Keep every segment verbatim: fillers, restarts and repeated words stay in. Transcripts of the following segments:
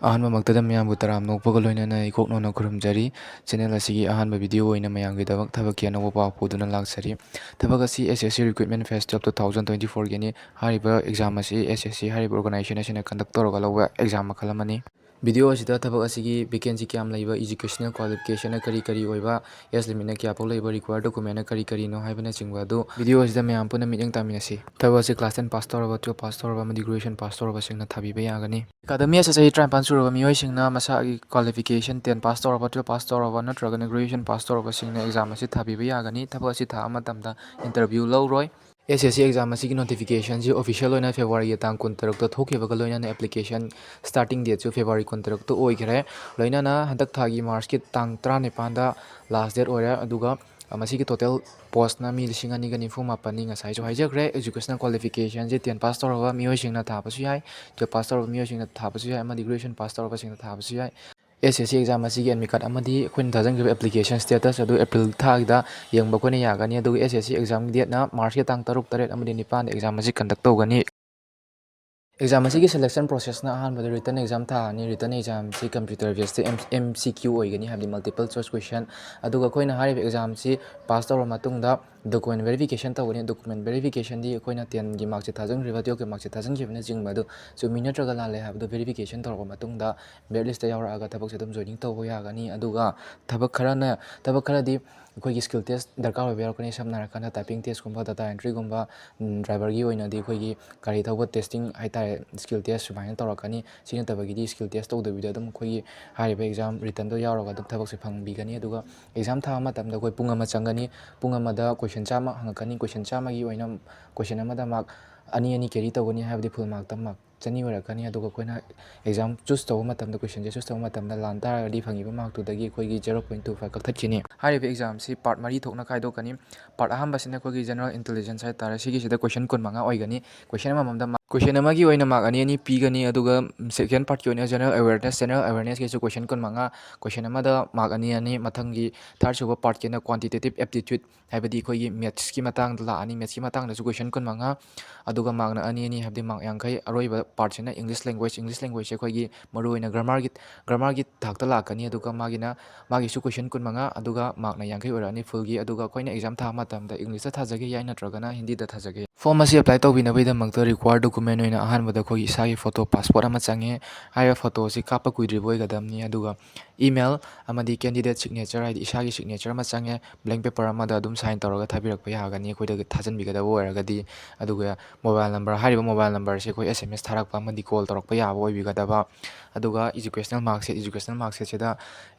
ꯑꯍꯥꯟꯕꯃꯛꯇꯗ ꯃꯌꯥꯝꯕꯨ ꯇꯔꯥꯝꯅ ꯑꯣꯛꯄꯒ ꯂꯣꯏꯅꯅ ꯏꯀꯣꯛ ꯅꯧꯅ ꯈꯨꯔꯨꯝꯖꯔꯤ꯫ Channel ꯑꯁꯤꯒꯤ ꯑꯍꯥꯟꯕ video ꯑꯣꯏꯅ ꯃꯌꯥꯝꯒꯤꯗꯃꯛ ꯊꯕꯛꯀꯤ ꯑꯅꯧꯕ ꯄꯥꯎ ꯄꯨꯗꯨꯅ ꯂꯥꯛꯆꯔꯤ꯫ ꯊꯕꯛ ꯑꯁꯤ S S C Recruitment Festival two thousand twenty-four Guinea. ꯍꯥꯏꯔꯤꯕ exam ꯑꯁꯤ S S C ꯍꯥꯏꯔꯤꯕ organization ꯑꯁꯤꯅ conduct ꯇꯧꯔꯒ ꯂꯧꯕ exam ꯃꯈꯜ ꯑꯃꯅꯤ꯫ Video ꯑꯁꯤꯗ ꯊꯕꯛ ꯑꯁꯤꯒꯤ vacancy ꯀꯌꯥꯝ ꯂꯩꯕ, educational qualification ꯀꯔꯤ ꯀꯔꯤ ꯑꯣꯏꯕ, age limit ꯀꯌꯥ ꯐꯥꯎ ꯂꯩꯕ, required document ꯀꯔꯤ ꯀꯔꯤꯅꯣ ꯍꯥꯏꯕꯅꯆꯤꯡꯕ ꯑꯗꯨ video ꯑꯁꯤꯗ ꯃꯌꯥꯝ ꯄꯨꯟꯅ ꯃꯤꯠꯌꯦꯡ ꯇꯥꯃꯤꯟꯅꯁꯤ꯫ ꯊꯕꯛ ꯑꯁꯤ class ten pass ꯇꯧꯔꯕ, twelve pass ꯇꯧꯔꯕ ꯑꯃꯗꯤ graduation pass ꯇꯧꯔꯕꯁꯤꯡꯅ ꯊꯥꯕꯤꯕ ꯌꯥꯒꯅꯤ꯫ Academy ꯆꯍꯤ ꯇꯔꯥꯅꯤꯄꯥꯟ ꯁꯨꯔꯕ ꯃꯤꯑꯣꯏꯁꯤꯡꯅ ꯃꯁꯥꯒꯤ qualification ten pass ꯇꯧꯔꯕ, twelve pass ꯇꯧꯔꯕ ꯅꯠꯇ꯭ꯔꯒꯅ graduation pass ꯇꯧꯔꯕꯁꯤꯡꯅ exam ꯑꯁꯤ ꯊꯥꯕꯤꯕ ꯌꯥꯒꯅꯤ꯫ ꯊꯕꯛ ꯑꯁꯤ ꯊꯥꯕ ꯃꯇꯝꯗ interview ꯂꯧꯔꯣꯏ꯫ S S C exam ꯑꯁꯤꯒꯤ notification ꯁꯤ official ꯑꯣꯏꯅ February ꯒꯤ ꯇꯥꯡ ꯀꯨꯟꯇꯔꯨꯛꯇ ꯊꯣꯛꯈꯤꯕꯒ ꯂꯣꯏꯅꯅ application starting date ꯁꯨ February ꯀꯨꯟꯇꯔꯨꯛꯇ ꯑꯣꯏꯈ꯭ꯔꯦ꯫ ꯂꯣꯏꯅꯅ ꯍꯟꯗꯛ ꯊꯥꯒꯤ March ꯀꯤ ꯇꯥꯡ ꯇꯔꯥꯅꯤꯄꯥꯟꯗ last date ꯑꯣꯏꯔꯦ꯫ ꯑꯗꯨꯒ ꯃꯁꯤꯒꯤ total post ꯅ ꯃꯤ ꯂꯤꯁꯤꯡ ꯑꯅꯤꯒ ꯅꯤꯐꯨ ꯃꯥꯄꯟꯅꯤ꯫ ꯉꯁꯥꯏꯁꯨ ꯍꯥꯏꯖꯈ꯭ꯔꯦ, educational qualification ꯁꯤ ten pass ꯇꯧꯔꯕ ꯃꯤꯑꯣꯏꯁꯤꯡꯅ ꯊꯥꯕꯁꯨ ꯌꯥꯏ, twelve pass ꯇꯧꯔꯕ ꯃꯤꯑꯣꯏꯁꯤꯡꯅ ꯊꯥꯕꯁꯨ ꯌꯥꯏ, ꯑꯃꯗꯤ graduation pass ꯇꯧꯔꯕꯁꯤꯡꯅ ꯊꯥꯕꯁꯨ ꯌꯥꯏ꯫ S S C exam ꯑꯁꯤꯒꯤ admit card ꯑꯃꯗꯤ ꯑꯩꯈꯣꯏꯅ ꯊꯥꯖꯤꯟꯈꯤꯕ application status ꯑꯗꯨ April ꯊꯥꯒꯤꯗ ꯌꯦꯡꯕ ꯑꯩꯈꯣꯏꯅ ꯌꯥꯒꯅꯤ꯫ ꯑꯗꯨꯒ S S C exam ꯒꯤ date ꯅ March ꯀꯤ ꯇꯥꯡ ꯇꯔꯨꯛ, ꯇꯔꯦꯠ ꯑꯃꯗꯤ ꯅꯤꯄꯥꯟꯗ exam ꯑꯁꯤ conduct ꯇꯧꯒꯅꯤ꯫ Exam ꯑꯁꯤꯒꯤ selection process ꯅ ꯑꯍꯥꯟꯕꯗ written exam ꯊꯥꯔꯅꯤ꯫ Written exam ꯁꯤ computer based ꯇ M-, M C Q ꯑꯣꯏꯒꯅꯤ, ꯍꯥꯏꯕꯗꯤ multiple choice question꯫ ꯑꯗꯨꯒ ꯑꯩꯈꯣꯏꯅ ꯍꯥꯏꯔꯤꯕ exam ꯁꯤ pass ꯇꯧꯔꯕ ꯃꯇꯨꯡꯗ document verification ꯇꯧꯒꯅꯤ꯫ Document verification ꯗꯤ ꯑꯩꯈꯣꯏꯅ ten ꯒꯤ mark ꯁꯦ ꯊꯥꯖꯤꯟꯈ꯭ꯔꯤꯕ, twelve ꯀꯤ mark ꯁꯦ ꯊꯥꯖꯤꯟꯈꯤꯕꯅꯆꯤꯡꯕ ꯑꯗꯨ ꯆꯨꯝꯃꯤ ꯅꯠꯇ꯭ꯔꯒ ꯂꯥꯜꯂꯦ ꯍꯥꯏꯕꯗꯨ verification ꯇꯧꯔꯕ ꯃꯇꯨꯡꯗ merit list ꯇ ꯌꯥꯎꯔꯛꯑꯒ ꯊꯕꯛꯁꯦ ꯑꯗꯨꯝ joining ꯇꯧꯕ ꯌꯥꯒꯅꯤ꯫ ꯑꯗꯨꯒ ꯊꯕꯛ ꯈꯔꯅ, ꯊꯕꯛ ꯈꯔꯗꯤ ꯑꯩꯈꯣꯏꯒꯤ skill test ꯗꯔꯀꯥꯔ ꯑꯣꯏꯕ ꯌꯥꯎꯔꯛꯀꯅꯤ꯫ ꯁꯝꯅ ꯍꯥꯏꯔꯀꯥꯟꯗ typing test ꯀꯨꯝꯕ, data entry ꯒꯨꯝꯕ, ꯎꯝ, driver ꯒꯤ ꯑꯣꯏꯅꯗꯤ ꯑꯩꯈꯣꯏꯒꯤ ꯒꯥꯔꯤ ꯊꯧꯕ testing ꯍꯥꯏꯇꯥꯔꯦ, skill test ꯁꯨꯃꯥꯏꯅ ꯇꯧꯔꯛꯀꯅꯤ꯫ ꯁꯤ ꯅꯠꯇꯕꯒꯤꯗꯤ skill test ꯇꯧꯗꯕꯤꯗ ꯑꯗꯨꯝ ꯑꯩꯈꯣꯏꯒꯤ ꯍꯥꯏꯔꯤꯕ exam written ꯗꯣ ꯌꯥꯎꯔꯒ ꯑꯗꯨꯝ ꯊꯕꯛꯁꯦ ꯐꯪꯕꯤꯒꯅꯤ꯫ ꯑꯗꯨꯒ exam ꯊꯥꯕ ꯃꯇꯝꯗ ꯑꯩꯈꯣꯏ ꯄꯨꯡ ꯑꯃ ꯆꯪꯒꯅꯤ꯫ ꯄꯨꯡ ꯑꯃꯗ question ꯆꯥꯝꯃ ꯍꯪꯉꯛꯀꯅꯤ꯫ Question ꯆꯥꯝꯃꯒꯤ ꯑꯣꯏꯅ question ꯑꯃꯗ mark ꯑꯅꯤ ꯑꯅꯤ carry ꯇꯧꯒꯅꯤ, ꯍꯥꯏꯕꯗꯤ full mark ꯇ mark ꯆꯅꯤ ꯑꯣꯏꯔꯛꯀꯅꯤ꯫ ꯑꯗꯨꯒ ꯑꯩꯈꯣꯏꯅ exam choose ꯇꯧꯕ ꯃꯇꯝꯗ, question ꯁꯦ choose ꯇꯧꯕ ꯃꯇꯝꯗ ꯂꯥꯟ ꯇꯥꯔꯒꯗꯤ ꯐꯪꯉꯤꯕ mark ꯇꯨꯗꯒꯤ ꯑꯩꯈꯣꯏꯒꯤ zero point two five ꯀꯛꯊꯠꯈꯤꯅꯤ꯫ ꯍꯥꯏꯔꯤꯕ exam ꯁꯤ part ꯃꯔꯤ ꯊꯣꯛꯅ ꯈꯥꯏꯗꯣꯛꯀꯅꯤ꯫ Part ꯑꯍꯥꯟꯕꯁꯤꯅ ꯑꯩꯈꯣꯏꯒꯤ general intelligence ꯍꯥꯏꯇꯥꯔꯦ, ꯁꯤꯒꯤꯁꯤꯗ question ꯀꯨꯟꯃꯉꯥ ꯑꯣꯏꯒꯅꯤ꯫ Question ꯑꯃꯃꯝꯗ ma-, question ꯑꯃꯒꯤ ꯑꯣꯏꯅ mark ꯑꯅꯤ ꯑꯅꯤ ꯄꯤꯒꯅꯤ꯫ ꯑꯗꯨꯒ second part ꯀꯤ ꯑꯣꯏꯅ general awareness, general awareness ꯀꯤꯁꯨ question ꯀꯨꯟꯃꯉꯥ, question ꯑꯃꯗ mark ꯑꯅꯤ ꯑꯅꯤ꯫ ꯃꯊꯪꯒꯤ third ꯁꯨꯕ part ꯀꯤꯅ quantitative aptitude, ꯍꯥꯏꯕꯗꯤ ꯑꯩꯈꯣꯏꯒꯤ maths ꯀꯤ ꯃꯇꯥꯡꯗ ꯂꯥꯛꯑꯅꯤ꯫ Maths ꯀꯤ ꯃꯇꯥꯡꯗꯁꯨ question ꯀꯨꯟꯃꯉꯥ꯫ ꯑꯗꯨ ꯑꯗꯨꯒ ꯃꯥꯔꯛꯅ ꯑꯅꯤ ꯑꯅꯤ, ꯍꯥꯏꯕꯗꯤ ꯃꯥꯔꯛ ꯌꯥꯡꯈꯩ꯫ ꯑꯔꯣꯏꯕ ꯄꯥꯔꯠꯁꯤꯅ English language꯫ English language-ꯁꯦ ꯑꯩꯈꯣꯏꯒꯤ ꯃꯔꯨꯑꯣꯏꯅ ꯒ꯭ꯔꯥꯃꯔꯒꯤ, ꯒ꯭ꯔꯥꯃꯔꯒꯤ ꯊꯥꯛꯇ ꯂꯥꯛꯀꯅꯤ꯫ ꯑꯗꯨꯒ ꯃꯥꯒꯤꯅ, ꯃꯥꯒꯤꯁꯨ ꯀꯣꯏꯁꯟ ꯀꯨꯟꯃꯉꯥ, ꯑꯗꯨꯒ ꯃꯥꯔꯛꯅ ꯌꯥꯡꯈꯩ ꯑꯣꯏꯔꯛꯑꯅꯤ ꯐꯨꯜꯒꯤ꯫ ꯑꯗꯨꯒ ꯑꯩꯈꯣꯏꯅ ꯑꯦꯛꯖꯥꯝ ꯊꯥꯕ ꯃꯇꯝꯗ English-ꯇ ꯊꯥꯖꯒꯦ ꯌꯥꯏ, ꯅꯠꯇ꯭ꯔꯒꯅ ꯍꯤꯟꯗꯤꯗ ꯊꯥꯖꯒꯦ ꯌꯥꯏ꯫ ꯐꯣꯔꯝ ꯑꯁꯤ ꯑꯦꯄ꯭ꯂꯥꯏ ꯇꯧꯕꯤꯅꯕꯒꯤꯗꯃꯛꯇ ꯔꯤꯀ꯭ꯋꯥꯌꯔ ꯗꯣꯀꯨꯃꯦꯟ ꯑꯣꯏꯅ ꯑꯍꯥꯟꯕꯗ ꯑꯩꯈꯣꯏꯒꯤ ꯏꯁꯥꯒꯤ ꯐꯣꯇꯣ, ꯄꯥꯁꯄꯣꯔꯠ ꯑꯃ ꯆꯪꯉꯦ꯫ ꯍꯥꯏꯔꯤꯕ ꯐꯣꯇꯣ ꯑꯁꯤ ꯀꯥꯞꯄ ꯀꯨꯏꯗ꯭ꯔꯤꯕ ꯑꯣꯏꯒꯗꯕꯅꯤ꯫ ꯑꯗꯨꯒ ꯏꯃꯦꯜ ꯑꯃꯗꯤ ꯀꯦꯟꯗꯤꯗꯦꯠ ꯁꯤꯒꯅꯦꯆꯔ, ꯍꯥꯏꯗꯤ ꯏꯁꯥꯒꯤ ꯁꯤꯒꯅꯦꯆꯔ ꯑꯃ ꯆꯪꯉꯦ, ꯕ꯭ꯂꯦꯡ ꯄꯦꯄꯔ ꯑꯃꯗ ꯑꯗꯨꯝ ꯁꯥꯏꯟ ꯇꯧꯔꯒ ꯊꯥꯕꯤꯔꯛꯄ ꯌꯥꯒꯅꯤ, ꯑꯩꯈꯣꯏꯗ ꯊꯥꯖꯤꯟꯕꯤꯒꯗꯕ ꯑꯣꯏꯔꯒꯗꯤ꯫ ꯑꯗꯨꯒ ꯃꯣꯕꯥꯏꯜ ꯅꯝꯕꯔ, ꯍꯥꯏꯔꯤꯕ ꯃꯣꯕꯥꯏꯜ ꯅꯝꯕꯔꯁꯦ ꯑꯩꯈꯣꯏ S M S ꯊꯥꯔꯛꯄ ꯑꯃꯗꯤ ꯀꯣꯜ ꯇꯧꯔꯛꯄ ꯌꯥꯕ ꯑꯣꯏꯕꯤꯒꯗꯕ꯫ ꯑꯗꯨꯒ ꯏꯖꯨꯀꯦꯁꯅꯦꯜ ꯃꯥꯔꯛꯁꯤꯠ, ꯏꯖꯨꯀꯦꯁꯅꯦꯜ ꯃꯥꯔꯛꯁꯤꯠꯁꯤꯗ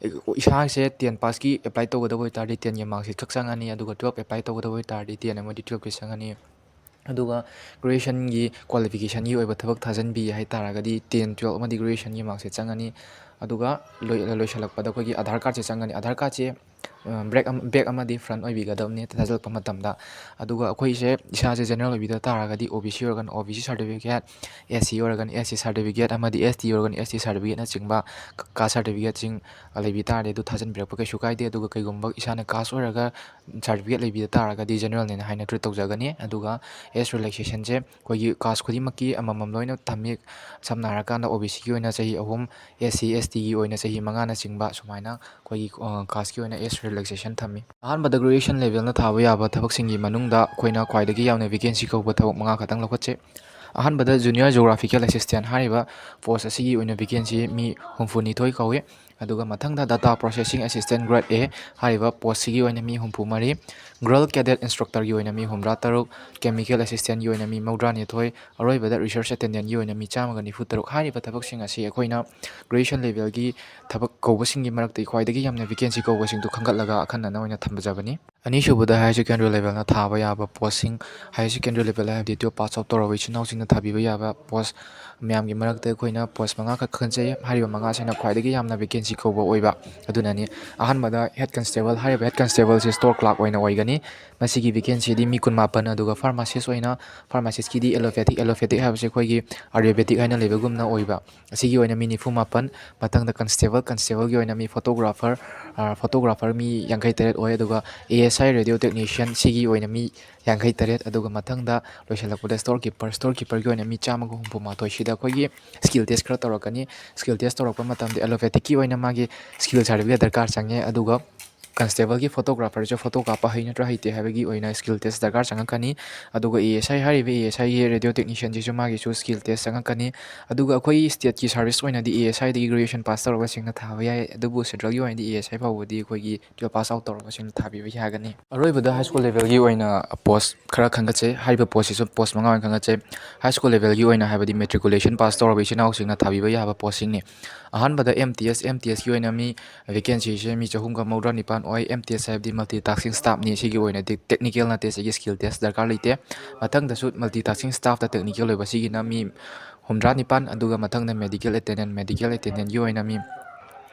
ꯏꯁꯥꯁꯦ ꯇꯦꯟ ꯄꯥꯁꯀꯤ ꯑꯦꯄ꯭ꯂꯥꯏ ꯇꯧꯒꯗꯕ ꯑꯣꯏꯇꯥꯔꯗꯤ ꯇꯦꯟꯒꯤ ꯃꯥꯔꯛꯁꯤꯠ ꯈꯛ ꯆꯪꯉꯅꯤ, ꯑꯗꯨꯒ ꯇꯨꯌꯦꯜꯞ ꯑꯦꯄ꯭ꯂꯥꯏ ꯇꯧꯒꯗꯕ ꯑꯣꯏꯇꯥꯔꯗꯤ ꯇꯦꯟ ꯑꯃꯗꯤ ꯇꯨꯌꯦꯜꯞꯀꯤ ꯆꯪꯉꯅꯤ꯫ ꯑꯗꯨꯒ ꯒ꯭ꯔꯦꯖꯨꯌꯦꯁꯟꯒꯤ ꯀ꯭ꯋꯥꯂꯤꯐꯤꯀꯦꯁꯟꯒꯤ ꯑꯣꯏꯕ ꯊꯕꯛ ꯊꯥꯖꯤꯟꯕꯤ ꯍꯥꯏꯇꯥꯔꯒꯗꯤ ꯇꯦꯟ, ꯇꯨꯌꯦꯜꯞ ꯑꯃꯗꯤ ꯒ꯭ꯔꯦꯖꯨꯌꯦꯁꯟꯒꯤ ꯃꯥꯔꯛꯁꯤꯠ ꯆꯪꯉꯅꯤ꯫ ꯑꯗꯨꯒ ꯂꯣꯏ-, ꯂꯣꯏꯁꯤꯜꯂꯛꯄꯗ ꯑꯩꯈꯣꯏꯒꯤ ꯑꯙꯥꯔ ꯀꯥꯔꯠꯁꯦ ꯆꯪꯒꯅꯤ꯫ ꯑꯙꯥꯔ ꯀꯥꯔꯠꯁꯦ, ꯑ, ꯕ꯭ꯔꯦꯛ ꯑꯃ, ꯕꯦꯛ ꯑꯃꯗꯤ ꯐ꯭ꯔꯟ ꯑꯣꯏꯕꯤꯒꯗꯕꯅꯤ ꯊꯥꯖꯤꯜꯂꯛꯄ ꯃꯇꯝꯗ꯫ ꯑꯗꯨꯒ ꯑꯩꯈꯣꯏꯁꯦ ꯏꯁꯥꯁꯦ ꯖꯦꯅꯔꯦꯜ ꯑꯣꯏꯕꯤꯗ ꯇꯥꯔꯒꯗꯤ O B C ꯑꯣꯏꯔꯒꯅ O B C certificate, S C ꯑꯣꯏꯔꯒꯅ S C certificate, ꯑꯃꯗꯤ S T ꯑꯣꯏꯔꯒꯅ S T certificateꯅꯆꯤꯡꯕ ꯀꯥꯁ ꯁꯥꯔꯇꯤꯐꯤꯀꯦꯠꯁꯤꯡ ꯂꯩꯕꯤ ꯇꯥꯔꯗꯤ ꯑꯗꯨ ꯊꯥꯖꯤꯟꯕꯤꯔꯛꯄ ꯀꯩꯁꯨ ꯀꯥꯏꯗꯦ꯫ ꯑꯗꯨꯒ ꯀꯩꯒꯨꯝꯕ ꯏꯁꯥꯅ ꯀꯥꯁ ꯑꯣꯏꯔꯒ ꯁꯥꯔꯇꯤꯐꯤꯀꯦꯠ ꯂꯩꯕꯤꯗ ꯇꯥꯔꯒꯗꯤ ꯖꯦꯅꯔꯦꯜꯅꯦꯅ ꯍꯥꯏꯅ ꯇ꯭ꯔꯤꯠ ꯇꯧꯖꯒꯅꯤ꯫ ꯑꯗꯨꯒ ꯑꯦꯖ ꯔꯤꯂꯦꯛꯁꯦꯁꯟꯁꯦ ꯑꯩꯈꯣꯏꯒꯤ ꯀꯥꯁ ꯈꯨꯗꯤꯡꯃꯛꯀꯤ ꯑꯃꯃꯝ ꯂꯣꯏꯅ ꯊꯝꯃꯤ꯫ ꯁꯝꯅ ꯍꯥꯏꯔꯀꯥꯟꯗ O B Cꯒꯤ ꯑꯣꯏꯅ ꯆꯍꯤ ꯑꯍꯨꯝ, S C, S Tꯒꯤ ꯑꯣꯏꯅ ꯆꯍꯤ ꯃꯉꯥꯅꯆꯤꯡꯕ, ꯁꯨꯃꯥꯏꯅ ꯑꯩꯈꯣꯏꯒꯤ, ꯑ, ꯀꯥꯁꯀꯤ ꯑꯣꯏꯅ ꯑꯦꯖ ꯔꯤꯂꯦꯛꯁꯦꯁꯟ ꯊꯝꯃꯤ꯫ ꯑꯍꯥꯟꯕꯗ ꯒ꯭ꯔꯦꯖꯨꯌꯦꯁꯟ ꯂꯦꯚꯦꯜꯅ ꯊꯥꯕ ꯌꯥꯕ ꯊꯕꯛꯁꯤꯡꯒꯤ ꯃꯅꯨꯡꯗ ꯑꯩꯈꯣꯏꯅ ꯈ꯭ꯋꯥꯏꯗꯒꯤ ꯌꯥꯝꯅ ꯚꯦꯀꯦꯟꯁꯤ ꯀꯧꯕ ꯊꯕꯛ ꯃꯉꯥ ꯈꯛꯇꯪ ꯂꯧꯈꯠꯆꯩ꯫ ꯑꯍꯥꯟꯕꯗ Junior Geographical Assistant ꯍꯥꯏꯔꯤꯕ ꯄꯣꯁ ꯑꯁꯤꯒꯤ ꯑꯣꯏꯅ ꯚꯦꯀꯦꯟꯁꯤ ꯃꯤ ꯍꯨꯝꯐꯨꯅꯤꯊꯣꯏ ꯀꯧꯏ꯫ ꯑꯗꯨꯒ ꯃꯊꯪꯗ Data Processing Assistant Grade A ꯍꯥꯏꯔꯤꯕ ꯄꯣꯁꯁꯤꯒꯤ ꯑꯣꯏꯅ ꯃꯤ ꯍꯨꯝꯐꯨ ꯃꯔꯤ, Girl Cadet Instructorꯒꯤ ꯑꯣꯏꯅ ꯃꯤ ꯍꯨꯝꯗ꯭ꯔꯥ ꯇꯔꯨꯛ, Chemical Assistantꯒꯤ ꯑꯣꯏꯅ ꯃꯤ ꯃꯧꯗ꯭ꯔꯥ ꯅꯤꯊꯣꯏ, ꯑꯔꯣꯏꯕꯗ Research Attendantꯒꯤ ꯑꯣꯏꯅ ꯃꯤ ꯆꯥꯝꯃꯒ ꯅꯤꯐꯨ ꯇꯔꯨꯛ꯫ ꯍꯥꯏꯔꯤꯕ ꯊꯕꯛꯁꯤꯡ ꯑꯁꯤ ꯑꯩꯈꯣꯏꯅ ꯒ꯭ꯔꯦꯖꯨꯌꯦꯁꯟ ꯂꯦꯚꯦꯜꯒꯤ ꯊꯕꯛ ꯀꯧꯕꯁꯤꯡꯒꯤ ꯃꯔꯛꯇꯒꯤ ꯈ꯭ꯋꯥꯏꯗꯒꯤ ꯌꯥꯝꯅ ꯚꯦꯀꯦꯟꯁꯤ ꯀꯧꯕꯁꯤꯡꯗꯨ ꯈꯟꯒꯠꯂꯒ ꯑꯈꯟꯅꯅ ꯑꯣꯏꯅ ꯊꯝꯖꯕꯅꯤ꯫ ꯑꯅꯤꯁꯨꯕꯗ Higher Secondary Levelꯅ ꯊꯥꯕ ꯌꯥꯕ ꯄꯣꯁꯁꯤꯡ, Higher Secondary Level ꯍꯥꯏꯕꯗꯤ ꯇꯨꯌꯦꯜꯞ ꯄꯥꯁ ꯑꯥꯎꯠ ꯇꯧꯔꯕ ꯏꯆꯤꯟ ꯏꯅꯥꯎꯁꯤꯡꯅ ꯊꯥꯕꯤꯕ ꯌꯥꯕ ꯄꯣꯁ ꯃꯌꯥꯝꯒꯤ ꯃꯔꯛꯇ ꯑꯩꯈꯣꯏꯅ ꯄꯣꯁ ꯃꯉꯥꯈꯛ ꯈꯟꯖꯩ꯫ ꯍꯥꯏꯔꯤꯕ ꯃꯉꯥꯁꯤꯅ ꯈ꯭ꯋꯥꯏꯗꯒꯤ ꯌꯥꯝꯅ ꯚꯦꯀꯦꯟꯁꯤ ꯀꯧꯕ ꯑꯣꯏꯕ ꯑꯗꯨꯅꯅꯤ꯫ ꯑꯍꯥꯟꯕꯗ Head Constable, ꯍꯥꯏꯔꯤꯕ Head Constableꯁꯤ store clerk ꯑꯣꯏꯅ ꯑꯣꯏꯒꯅꯤ꯫ ꯃꯁꯤꯒꯤ ꯚꯦꯀꯦꯟꯁꯤꯗꯤ ꯃꯤ ꯀꯨꯟꯃꯥꯄꯟ, ꯑꯗꯨꯒ pharmacist ꯑꯣꯏꯅ, pharmacistꯀꯤꯗꯤ allopathic, allopathic ꯍꯥꯏꯕꯁꯤ ꯑꯩꯈꯣꯏꯒꯤ ꯑꯥꯌꯨꯔꯕꯦꯗꯤꯛ ꯍꯥꯏꯅ ꯂꯩꯕꯒꯨꯝꯅ ꯑꯣꯏꯕ, ꯑꯁꯤꯒꯤ ꯑꯣꯏꯅ ꯃꯤ ꯅꯤꯐꯨ ꯃꯥꯄꯟ꯫ ꯃꯊꯪꯗ Constable, Constableꯒꯤ ꯑꯣꯏꯅ ꯃꯤ photographer, ꯑ, photographer ꯃꯤ ꯌꯥꯡꯈꯩ ꯇꯔꯦꯠ ꯑꯣꯏ꯫ ꯑꯗꯨꯒ A S ꯁꯥꯏ ꯔꯦꯗꯤꯑꯣ ꯇꯦꯛꯅꯤꯁꯤꯌꯟ ꯁꯤꯒꯤ ꯑꯣꯏꯅ ꯃꯤ ꯌꯥꯡꯈꯩ ꯇꯔꯦꯠ, ꯑꯗꯨꯒ ꯃꯊꯪꯗ ꯂꯣꯏꯁꯤꯜꯂꯛꯄꯗ ꯁ꯭ꯇꯣꯔ ꯀꯤꯄꯔ, ꯁ꯭ꯇꯣꯔ ꯀꯤꯄꯔꯒꯤ ꯑꯣꯏꯅ ꯃꯤ ꯆꯥꯝꯃꯒ ꯍꯨꯝꯐꯨ ꯃꯥꯊꯣꯏ꯫ ꯁꯤꯗ ꯑꯩꯈꯣꯏꯒꯤ ꯁ꯭ꯀꯤꯜ ꯇꯦꯁ ꯈꯔ ꯇꯧꯔꯛꯀꯅꯤ꯫ ꯁ꯭ꯀꯤꯜ ꯇꯦꯁ ꯇꯧꯔꯛꯄ ꯃꯇꯝꯗ ꯑꯦꯂꯣꯄꯦꯊꯤꯛꯀꯤ ꯑꯣꯏꯅ ꯃꯥꯒꯤ ꯁ꯭ꯀꯤꯜ ꯁꯥꯔꯇꯤꯐꯤꯀꯦꯠ ꯗꯔꯀꯥꯔ ꯆꯪꯉꯦ, ꯑꯗꯨꯒ ꯀꯟꯁꯇꯦꯕꯜꯒꯤ ꯐꯣꯇꯣꯒ꯭ꯔꯥꯐꯔꯁꯨ ꯐꯣꯇꯣ ꯀꯥꯞꯄ ꯍꯩ ꯅꯠꯇ꯭ꯔꯥ ꯍꯩꯇꯦ ꯍꯥꯏꯕꯒꯤ ꯑꯣꯏꯅ ꯁ꯭ꯀꯤꯜ ꯇꯦꯁ ꯗꯔꯀꯥꯔ ꯆꯪꯉꯛꯀꯅꯤ꯫ ꯑꯗꯨꯒ ꯑꯦ ꯑꯦꯁ ꯑꯥꯏ ꯍꯥꯏꯔꯤꯕ ꯑꯦ ꯑꯦꯁ ꯑꯥꯏꯒꯤ ꯔꯦꯗꯤꯑꯣ ꯇꯦꯛꯅꯤꯁꯤꯌꯟꯁꯤꯁꯨ ꯃꯥꯒꯤꯁꯨ ꯁ꯭ꯀꯤꯜ ꯇꯦꯁ ꯆꯪꯉꯛꯀꯅꯤ꯫ ꯑꯗꯨꯒ ꯑꯩꯈꯣꯏ ꯁ꯭ꯇꯦꯠꯀꯤ ꯁꯥꯔꯚꯤꯁ ꯑꯣꯏꯅꯗꯤ ꯑꯦ ꯑꯦꯁ ꯑꯥꯏꯗꯒꯤ ꯒ꯭ꯔꯦꯖꯨꯑꯦꯁꯟ ꯄꯥꯁ ꯇꯧꯔꯕꯁꯤꯡꯅ ꯊꯥꯕ ꯌꯥꯏ, ꯑꯗꯨꯕꯨ ꯁꯦꯟꯇ꯭ꯔꯦꯜꯒꯤ ꯑꯣꯏꯅꯗꯤ ꯑꯦ ꯑꯦꯁ ꯑꯥꯏ ꯐꯥꯎꯕꯗꯤ ꯑꯩꯈꯣꯏꯒꯤ ꯇꯨꯌꯦꯜꯞ ꯄꯥꯁ ꯑꯥꯎꯠ ꯇꯧꯔꯕꯁꯤꯡꯅ ꯊꯥꯕꯤꯕ ꯌꯥꯒꯅꯤ꯫ ꯑꯔꯣꯏꯕꯗ ꯍꯥꯏ ꯁ꯭ꯀꯨꯜ ꯂꯦꯚꯦꯜꯒꯤ ꯑꯣꯏꯅ ꯄꯣꯁ ꯈꯔ ꯈꯟꯒꯠꯆꯩ꯫ ꯍꯥꯏꯔꯤꯕ ꯄꯣꯁꯁꯤꯁꯨ ꯄꯣꯁ ꯃꯉꯥ ꯑꯣꯏꯅ ꯈꯟꯒꯠꯆꯩ꯫ ꯍꯥꯏ ꯁ꯭ꯀꯨꯜ ꯂꯦꯚꯦꯜꯒꯤ ꯑꯣꯏꯅ ꯍꯥꯏꯕꯗꯤ ꯃꯦꯇ꯭ꯔꯤꯀꯨꯂꯦꯁꯟ ꯄꯥꯁ ꯇꯧꯔꯕ ꯏꯆꯤꯟ ꯏꯅꯥꯎꯁꯤꯡꯅ ꯊꯥꯕꯤꯕ ꯌꯥꯕ ꯄꯣꯁꯁꯤꯡꯅꯤ꯫ ꯑꯍꯥꯟꯕꯗ ꯑꯦꯝ ꯇꯤ ꯑꯦꯁ, ꯑꯦꯝ ꯇꯤ ꯑꯦꯁꯀꯤ ꯑꯣꯏꯅ ꯃꯤ ꯚꯦꯀꯦꯟꯁꯤꯁꯦ ꯃꯤ ꯆꯍꯨꯝꯒ ꯃꯧꯗ꯭ꯔꯥ ꯅꯤꯄꯥꯟ ꯑꯣꯏ꯫ ꯑꯦꯝ ꯇꯤ ꯑꯦꯁ ꯍꯥꯏꯕꯗꯤ ꯃꯜꯇꯤ ꯇꯥꯁꯀꯤꯡ ꯁ꯭ꯇꯥꯐꯅꯤ꯫ ꯁꯤꯒꯤ ꯑꯣꯏꯅꯗꯤ ꯇꯦꯛꯅꯤꯀꯦꯜ ꯅꯠꯇꯦ, ꯁꯤꯒꯤ ꯁ꯭ꯀꯤꯜ ꯇꯦꯁ ꯗꯔꯀꯥꯔ ꯂꯩꯇꯦ꯫ ꯃꯊꯪꯗꯁꯨ ꯃꯜꯇꯤ ꯇꯥꯁꯀꯤꯡ ꯁ꯭ꯇꯥꯐꯇ ꯇꯦꯛꯅꯤꯀꯦꯜ ꯑꯣꯏꯕ ꯁꯤꯒꯤꯅ ꯃꯤ ꯍꯨꯝꯗ꯭ꯔꯥ ꯅꯤꯄꯥꯟ, ꯑꯗꯨꯒ ꯃꯊꯪꯗ ꯃꯦꯗꯤꯀꯦꯜ ꯑꯦꯇꯦꯟꯗꯦꯟ, ꯃꯦꯗꯤꯀꯦꯜ ꯑꯦꯇꯦꯟꯗꯦꯟꯒꯤ ꯑꯣꯏꯅ ꯃꯤ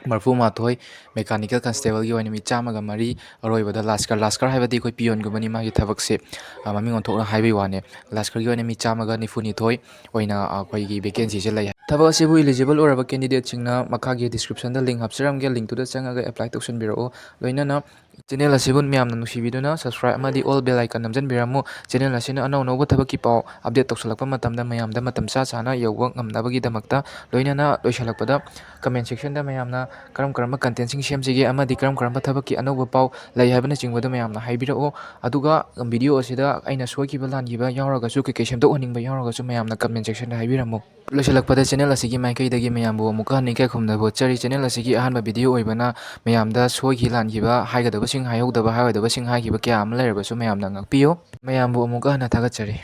ꯃꯔꯐꯨ ꯃꯥꯊꯣꯏ, ꯃꯦꯀꯥꯅꯤꯀꯦꯜ ꯀꯟꯁꯇꯦꯕꯜꯒꯤ ꯑꯣꯏꯅ ꯃꯤ ꯆꯥꯝꯃꯒ ꯃꯔꯤ, ꯑꯔꯣꯏꯕꯗ ꯂꯥꯁꯀꯔ, ꯂꯥꯁꯀꯔ ꯍꯥꯏꯕꯗꯤ ꯑꯩꯈꯣꯏ ꯄꯤꯌꯣꯟꯒꯨꯝꯕꯅꯤ, ꯃꯥꯒꯤ ꯊꯕꯛꯁꯦ, ꯑ, ꯃꯃꯤꯡ ꯑꯣꯟꯊꯣꯛꯅ ꯍꯥꯏꯕꯒꯤ ꯋꯥꯅꯤ꯫ ꯂꯥꯁꯀꯔꯒꯤ ꯑꯣꯏꯅ ꯃꯤ ꯆꯥꯝꯃꯒ ꯅꯤꯐꯨ ꯅꯤꯊꯣꯏ ꯑꯣꯏꯅ ꯑꯩꯈꯣꯏꯒꯤ ꯚꯦꯀꯦꯟꯁꯤꯁꯦ ꯂꯩ꯫ ꯊꯕꯛ ꯑꯁꯤꯕꯨ ꯏꯂꯤꯖꯤꯕꯜ ꯑꯣꯏꯔꯕ ꯀꯦꯟꯗꯤꯗꯦꯠꯁꯤꯡꯅ ꯃꯈꯥꯒꯤ ꯗꯤꯁꯀ꯭ꯔꯤꯞꯁꯟꯗ ꯂꯤꯡ ꯍꯥꯞꯆꯔꯝꯒꯦ, ꯂꯤꯡꯇꯨꯗ ꯆꯪꯉꯒ ꯑꯦꯄ꯭ꯂꯥꯏ ꯇꯧꯁꯟꯕꯤꯔꯛꯎ꯫ ꯂꯣꯏꯅꯅ ꯆꯦꯅꯦꯜ ꯑꯁꯤꯕꯨ ꯃꯌꯥꯝꯅ ꯅꯨꯡꯁꯤꯕꯤꯗꯨꯅ ꯁꯕꯁꯀ꯭ꯔꯥꯏꯕ ꯑꯃꯗꯤ ꯑꯣꯜ ꯕꯦꯜ ꯑꯥꯏꯀꯟ ꯅꯝꯖꯟꯕꯤꯔꯝꯃꯨ꯫ ꯆꯦꯅꯦꯜ ꯑꯁꯤꯅ ꯑꯅꯧ ꯑꯅꯧꯕ ꯊꯕꯛꯀꯤ ꯄꯥꯎ ꯑꯞꯗꯦꯠ ꯇꯧꯁꯜꯂꯛꯄ ꯃꯇꯝꯗ ꯃꯌꯥꯝꯗ ꯃꯇꯝ ꯆꯥ ꯆꯥꯅ ꯌꯧꯕ ꯉꯝꯅꯕꯒꯤꯗꯃꯛꯇ꯫ ꯂꯣꯏꯅꯅ ꯂꯣꯏꯁꯜꯂꯛꯄꯗ ꯀꯃꯦꯟ ꯁꯦꯛꯁꯟꯗ ꯃꯌꯥꯝꯅ ꯀꯔꯝ ꯀꯔꯝꯕ ꯀꯟꯇꯦꯟꯁꯤꯡ ꯁꯦꯝꯁꯤꯒꯦ ꯑꯃꯗꯤ ꯀꯔꯝ ꯀꯔꯝꯕ ꯊꯕꯛꯀꯤ ꯑꯅꯧꯕ ꯄꯥꯎ ꯂꯩ ꯍꯥꯏꯕꯅꯆꯤꯡꯕꯗꯨ ꯃꯌꯥꯝꯅ ꯍꯥꯏꯕꯤꯔꯛꯎ꯫ ꯑꯗꯨꯒ ꯚꯤꯗꯤꯑꯣ ꯑꯁꯤꯗ ꯑꯩꯅ ꯁꯣꯏꯈꯤꯕ ꯂꯥꯟꯈꯤꯕ ꯌꯥꯎꯔꯒꯁꯨ, ꯀꯩꯀꯩ ꯁꯦꯝꯗꯣꯛꯍꯟꯅꯤꯡꯕ ꯌꯥꯎꯔꯒꯁꯨ ꯃꯌꯥꯝꯅ ꯀꯃꯦꯟ ꯁꯦꯛꯁꯟꯗ ꯍꯥꯏꯕꯤꯔꯝꯃꯨ꯫ ꯂꯣꯏꯁꯤꯜꯂꯛꯄꯗ ꯆꯦꯅꯦꯜ ꯑꯁꯤꯒꯤ ꯃꯥꯏꯀꯩꯗꯒꯤ ꯃꯌꯥꯝꯕꯨ ꯑꯃꯨꯛꯀ ꯍꯟꯅ ꯏꯀꯥꯏ ꯈꯨꯝꯅꯕ ꯎꯠꯆꯔꯤ꯫ ꯆꯦꯅꯦꯜ ꯑꯁꯤꯒꯤ ꯑꯍꯥꯟꯕ ꯚꯤꯗꯤꯑꯣ ꯑꯣꯏꯕꯅ ꯃꯌꯥꯝꯗ ꯁꯣꯏꯈꯤ ꯂꯥꯟꯈꯤꯕ, ꯍꯥꯏꯒꯗꯕꯁꯤꯡ ꯍꯥꯏꯍꯧꯗꯕ, ꯍꯥꯏꯔꯣꯏꯗꯕꯁꯤꯡ ꯍꯥꯏꯈꯤꯕ ꯀꯌꯥ ꯑꯃ ꯂꯩꯔꯕꯁꯨ ꯃꯌꯥꯝꯅ ꯉꯥꯛꯄꯤꯌꯨ꯫ ꯃꯌꯥꯝꯕꯨ ꯑꯃꯨꯛꯀ ꯍꯟꯅ ꯊꯥꯒꯠꯆꯔꯤ꯫